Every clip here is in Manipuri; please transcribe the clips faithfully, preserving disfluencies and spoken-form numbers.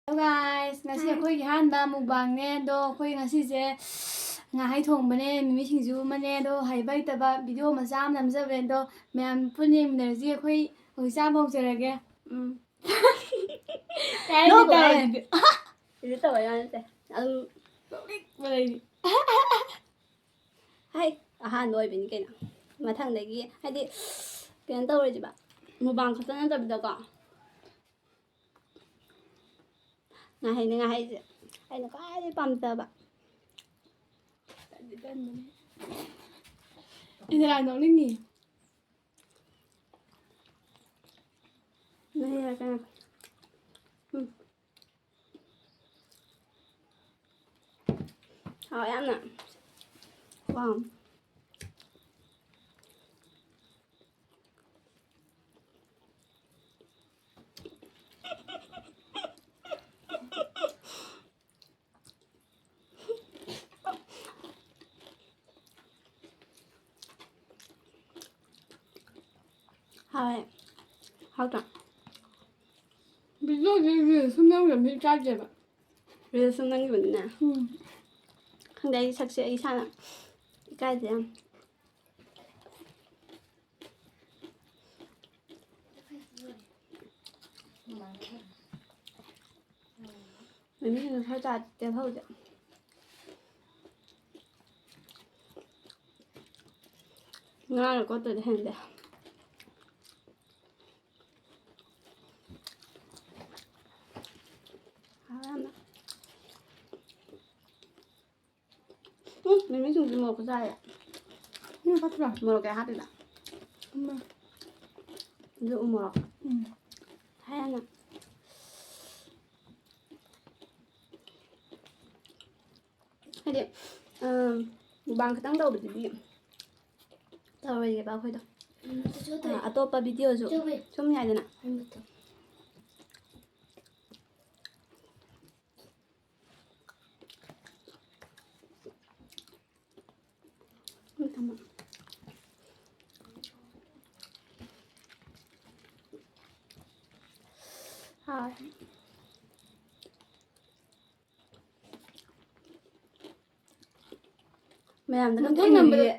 Hello guys, ꯉꯁꯤ ꯑꯩꯈꯣꯏꯒꯤ ꯑꯍꯥꯟꯕ mukbangꯅꯦ꯫ ꯑꯗꯣ ꯑꯩꯈꯣꯏ ꯉꯁꯤꯁꯦ ꯉꯥꯍꯩ ꯊꯣꯡꯕꯅꯦ, ꯃꯤꯃꯤ ꯁꯤꯡꯖꯨ ꯑꯃꯅꯦ꯫ ꯑꯗꯣ ꯍꯩꯕ ꯍꯩꯇꯕ video ꯃꯆꯥ ꯑꯃ ꯅꯝꯖꯕꯅꯦ꯫ ꯑꯗꯣ ꯃꯌꯥꯝ ꯄꯨꯟꯅ ꯌꯦꯡꯃꯤꯟꯅꯔꯁꯤ꯫ ꯑꯩꯈꯣꯏ ꯍꯧꯖꯤꯛ ꯆꯥꯕ ꯍꯧꯖꯔꯒꯦ꯫ ꯎꯝ꯫ ꯀꯩ ꯍꯥꯏꯅꯤ? ꯅꯣꯛꯀꯅꯨ, ꯇꯧꯔꯦ꯫ ꯑꯩ edit ꯇꯧꯕ ꯌꯥ ꯅꯠꯇꯦ꯫ ꯑꯗꯨꯝ ꯅꯣꯛꯅꯤꯡꯕꯅ ꯑꯩꯗꯤ꯫ ꯍꯥꯏ, ꯑꯍꯥꯟꯕ ꯑꯣꯏꯕꯅꯤ ꯀꯩꯅꯣ꯫ ꯃꯊꯪꯗꯒꯤ ꯍꯥꯏꯗꯤ ꯀꯩꯅꯣ ꯇꯧꯔꯁꯤꯕ, mukbang ꯈꯛꯇ ꯅꯠꯇꯕꯤꯗꯀꯣ꯫ ꯉꯥꯍꯩꯅꯦ, ꯉꯥꯍꯩꯁꯦ ꯑꯩꯅ ꯈ꯭ꯋꯥꯏꯗꯒꯤ ꯄꯥꯝꯖꯕ꯫ ꯏꯟꯗꯤꯔꯥ ꯅꯣꯛꯅꯤꯡꯉꯤ꯫ ꯉꯥꯍꯩ ꯍꯥꯏꯔꯛꯀꯅꯨ꯫ ꯎꯝ꯫ ꯍꯥꯎꯋꯦ ꯌꯥꯝꯅ꯫ Wow꯫ ꯍꯥꯎꯋꯦ꯫ ꯍꯥꯎꯇ꯭ꯔꯣ? Videoꯁꯦ reel ꯁꯨꯝ ꯅꯝꯈꯤꯕꯅꯤ ꯆꯥꯗꯦꯕ꯫ Reel ꯁꯨꯝ ꯅꯝꯈꯤꯕꯅꯤꯅ? ꯎꯝ꯫ ꯈꯪꯗꯦ, ꯑꯩ ꯁꯛꯁꯦ ꯑꯩ ꯏꯁꯥꯅ ꯏꯀꯥꯏꯖꯩ ꯌꯥꯝ꯫ ꯃꯤꯃꯤꯁꯤꯡꯖꯨ ꯈꯔ ꯆꯥ ꯇꯦꯜꯍꯧꯁꯦ꯫ ꯉꯥꯒ ꯀꯣꯠꯇ꯭ꯔꯗꯤ ꯍꯩꯅꯗꯦ꯫ ꯍꯥꯎꯋꯦ ꯌꯥꯝꯅ꯫ ꯎꯝ, ꯃꯤꯃꯤ ꯁꯤꯡꯖꯨ ꯃꯣꯔꯣꯛ ꯈꯨꯆꯥꯁꯦ꯫ ꯎꯝ, ꯐꯠꯇ꯭ꯔꯣ? ꯃꯣꯔꯣꯛ ꯀꯌꯥ ꯍꯥꯞꯄꯤꯕ? ꯎꯝ꯫ ꯑꯗꯨ ꯎ ꯃꯣꯔꯣꯛ꯫ ꯎꯝ꯫ ꯍꯥꯏ ꯌꯥꯝꯅ꯫ ꯍꯥꯏꯗꯤ, ꯑꯝ, mukbang ꯈꯤꯇꯪ ꯇꯧꯕꯗꯨꯗꯤ ꯇꯧꯔꯣꯏꯒꯦꯕ ꯑꯩꯈꯣꯏꯗꯣ꯫ ꯎꯝ, ꯆꯤꯆꯦ ꯑ, ꯇꯧꯋꯦ꯫ ꯑꯇꯣꯞꯄ videoꯁꯨ ꯆꯤꯆꯦ ꯇꯧꯋꯦ꯫ ꯁꯨꯝ ꯌꯥꯏꯗꯅ꯫ ꯎꯝ, ꯇꯧꯋꯦ꯫ ꯎꯝ, ꯊꯝꯃꯣ꯫ ꯍꯥꯎꯋꯦ꯫ ꯃꯌꯥꯝꯗ ꯃꯊꯪ ꯅꯝꯕꯗ, ꯏꯟꯕꯤꯌꯦ꯫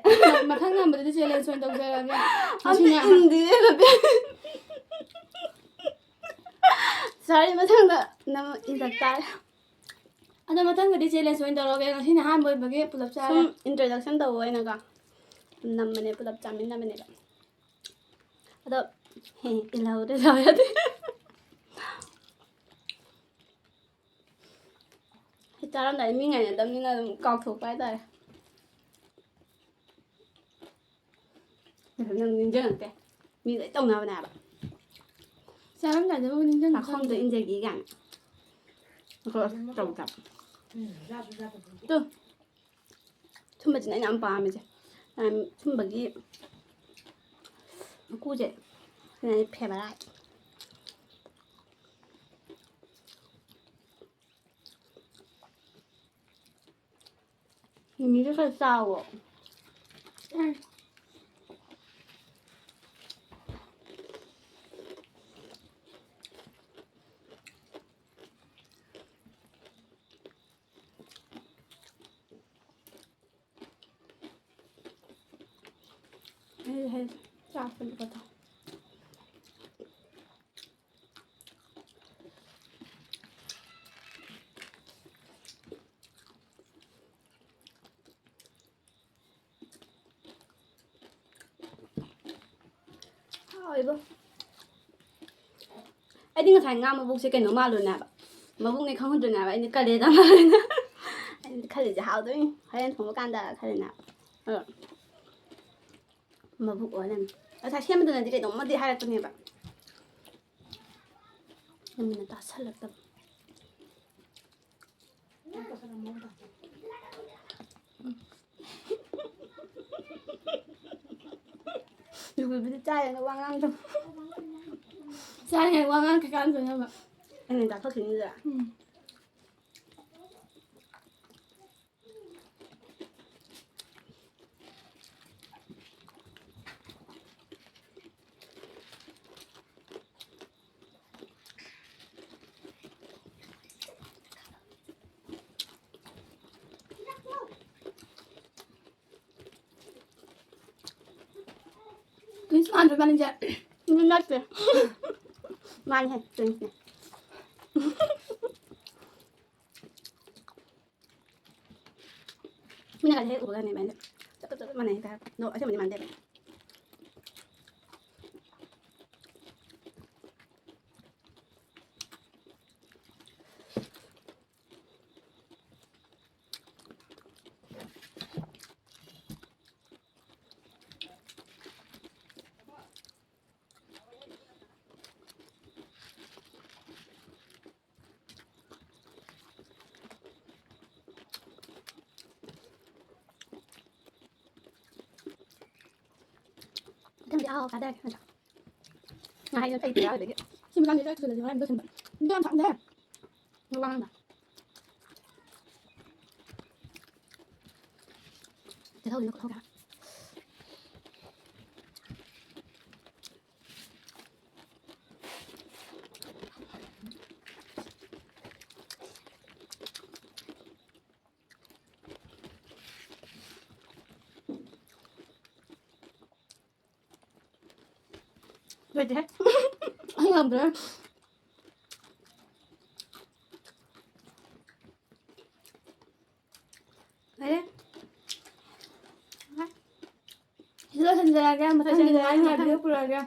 ꯃꯊꯪ ꯅꯝꯕꯗꯗꯤ challenge ꯑꯣꯏꯅ ꯇꯧꯖꯔꯛꯑꯒꯦ꯫ ꯑꯝꯇ ꯉꯁꯤꯅ ꯏꯟꯗꯤꯌꯦ ꯅꯨꯄꯤ꯫ Sorry, ꯃꯊꯪꯗ ꯅꯪ ꯏꯟꯖꯛ ꯇꯥꯔꯦ꯫ ꯑꯗꯣ ꯃꯊꯪꯗꯗꯤ challenge ꯑꯣꯏꯅ ꯇꯧꯔꯒꯦ꯫ ꯉꯁꯤꯅ ꯑꯍꯥꯟꯕ ꯑꯣꯏꯕꯒꯤ ꯄꯨꯂꯞ ꯆꯥꯔꯦ꯫ ꯁꯨꯝ introduction ꯇꯧꯕ ꯑꯣꯏꯅꯀꯣ ꯅꯝꯕꯅꯦ, ꯄꯨꯂꯞ ꯆꯥꯃꯤꯟꯅꯕꯅꯦꯕ꯫ ꯑꯗꯣ ꯍꯦ, ꯏꯜꯍꯧꯗ꯭ꯔꯦ, ꯏꯜꯍꯧ ꯌꯥꯗꯦ꯫ ꯆꯥꯔꯝꯗꯥꯏꯗ ꯃꯤ ꯉꯥꯏꯅꯗꯕꯅꯤꯅ ꯑꯗꯨꯝ ꯀꯥꯎꯊꯣꯛꯄ ꯍꯥꯏꯇꯥꯔꯦ꯫ ꯑꯗꯨ ꯅꯪ ꯅꯤꯡꯁꯤꯡꯉꯛꯇꯦ꯫ ꯃꯤ ꯂꯣꯏ ꯇꯧꯅꯕꯅꯦ ꯍꯥꯏꯕ꯫ ꯆꯥꯔꯝꯗꯥꯏꯗꯕꯨ ꯅꯤꯡꯁꯤꯡꯉꯛꯇꯦ꯫ ꯆꯥꯛꯈꯣꯝꯗ ꯏꯟꯖꯒꯦ ꯀꯥꯏꯅ꯫ ꯑꯩꯈꯣꯏ ꯇꯧꯗꯕ꯫ ꯇꯨ꯫ ꯁꯨꯝꯕꯁꯤꯅ ꯑꯩꯅ ꯌꯥꯝ ꯄꯥꯝꯃꯤꯁꯦ꯫ ꯌꯥꯝ ꯁꯨꯝꯕꯒꯤ ꯃꯀꯨꯁꯦ ꯁꯤꯅ ꯑꯩ favourite꯫ ꯃꯤꯃꯤꯁꯦ ꯈꯔ ꯆꯥꯎꯋꯣ꯫ ꯎꯝ꯫ ꯑꯩ ꯍꯩ ꯆꯥꯛꯄꯅꯦ ꯄꯣꯊꯥ꯫ ꯍꯥꯎꯋꯦꯕꯣ꯫ ꯑꯩꯗꯤ ꯉꯁꯥꯏ ꯉꯥ ꯃꯕꯨꯛꯁꯦ ꯀꯩꯅꯣ ꯃꯥꯜꯂꯨꯅꯦ ꯍꯥꯏꯕ꯫ ꯃꯕꯨꯛꯅꯦ ꯈꯪꯉꯨꯗ꯭ꯔꯤꯅꯦ ꯍꯥꯏꯕ꯫ ꯑꯩꯗꯤ ꯀꯂꯦꯖꯥ ꯃꯥꯜꯂꯨꯅꯦ꯫ ꯑꯩꯗꯤ ꯈꯜꯂꯤꯁꯦ ꯍꯥꯎꯗꯣꯏꯅꯤ ꯍꯣꯔꯦꯟ ꯊꯣꯡꯕ ꯀꯥꯟꯗ ꯈꯜꯂꯤꯅꯦ ꯍꯥꯏꯕ꯫ ꯑꯗꯣ ꯃꯕꯨꯛ ꯑꯣꯏꯔꯝꯃꯦ꯫ ꯉꯁꯥꯏ ꯁꯦꯝꯕꯗꯨꯅꯗꯤ ꯀꯩꯅꯣꯝꯃꯗꯤ ꯍꯥꯏꯔꯛꯄꯅꯦꯕ꯫ ꯃꯨꯟꯅ ꯇꯥꯁꯜꯂꯛꯇꯕ꯫ ꯂꯨꯕꯤꯕꯨꯗꯤ ꯆꯥꯏꯌꯦꯅ ꯋꯥ ꯉꯥꯡꯗꯕ꯫ ꯆꯥꯔꯤꯉꯩ ꯋꯥ ꯉꯥꯡ ꯀꯩꯀꯥꯟꯗꯅꯕ꯫ ꯑꯩꯅ ꯆꯥꯊꯣꯛꯈꯤꯅꯤꯗ꯫ ꯎꯝ꯫ ꯃꯥꯟꯗ꯭ꯔꯣ ꯏꯕꯥꯅꯤꯁꯦ? ꯅꯠꯇꯦ꯫ ꯃꯥꯅꯦ, ꯇ꯭ꯋꯤꯟꯁꯅꯦ꯫ ꯃꯤꯅꯒ ꯍꯦꯛ ꯎꯕꯒꯅꯦ ꯃꯥꯏꯅ ꯆꯞ ꯆꯞ ꯆꯞ ꯃꯥꯟꯅꯩ ꯍꯦꯛꯇ ꯍꯥꯏꯔꯛꯄ꯫ ꯑꯗꯣ ꯑꯁꯦꯡꯕꯗꯤ ꯃꯥꯟꯗꯦꯕ꯫ ꯃꯊꯪꯗꯤ ꯑꯍꯥꯎ ꯆꯥꯗꯔꯒꯦ ꯅꯠꯇ꯭ꯔꯥ? ꯉꯥꯍꯩ ꯂꯩꯇ꯭ꯔꯦ ꯑꯗꯒꯤ꯫ ꯁꯤ ꯃꯇꯥꯡꯁꯤꯗ ꯆꯥꯛ ꯊꯤꯜꯂꯁꯤ ꯍꯣꯔꯦꯟ ꯂꯣꯏꯁꯤꯟꯕ꯫ ꯃꯤꯗꯣ ꯌꯥꯝ ꯁꯥꯡꯗꯦ꯫ ꯋꯥ ꯉꯥꯡꯕ꯫ ꯇꯤꯜꯍꯧꯁꯤꯅ ꯀꯣꯠꯍꯧꯒꯦ꯫ ꯂꯣꯏꯗꯦꯍꯦ꯫ ꯑꯩ ꯉꯝꯗ꯭ꯔꯦ꯫ ꯂꯣꯏꯔꯦ꯫ ꯁꯤꯗ ꯂꯣꯏꯁꯤꯟꯖꯔꯒꯦ꯫ ꯃꯊꯪꯒꯤ ꯂꯣꯏꯁꯤꯟꯖꯔꯒꯦ꯫ ꯅꯨꯡꯉꯥꯏ ꯅꯨꯡꯉꯥꯏ ꯃꯊꯪ꯫ ꯚꯤꯗꯤꯑꯣ ꯄꯨꯔꯛꯑꯒꯦ꯫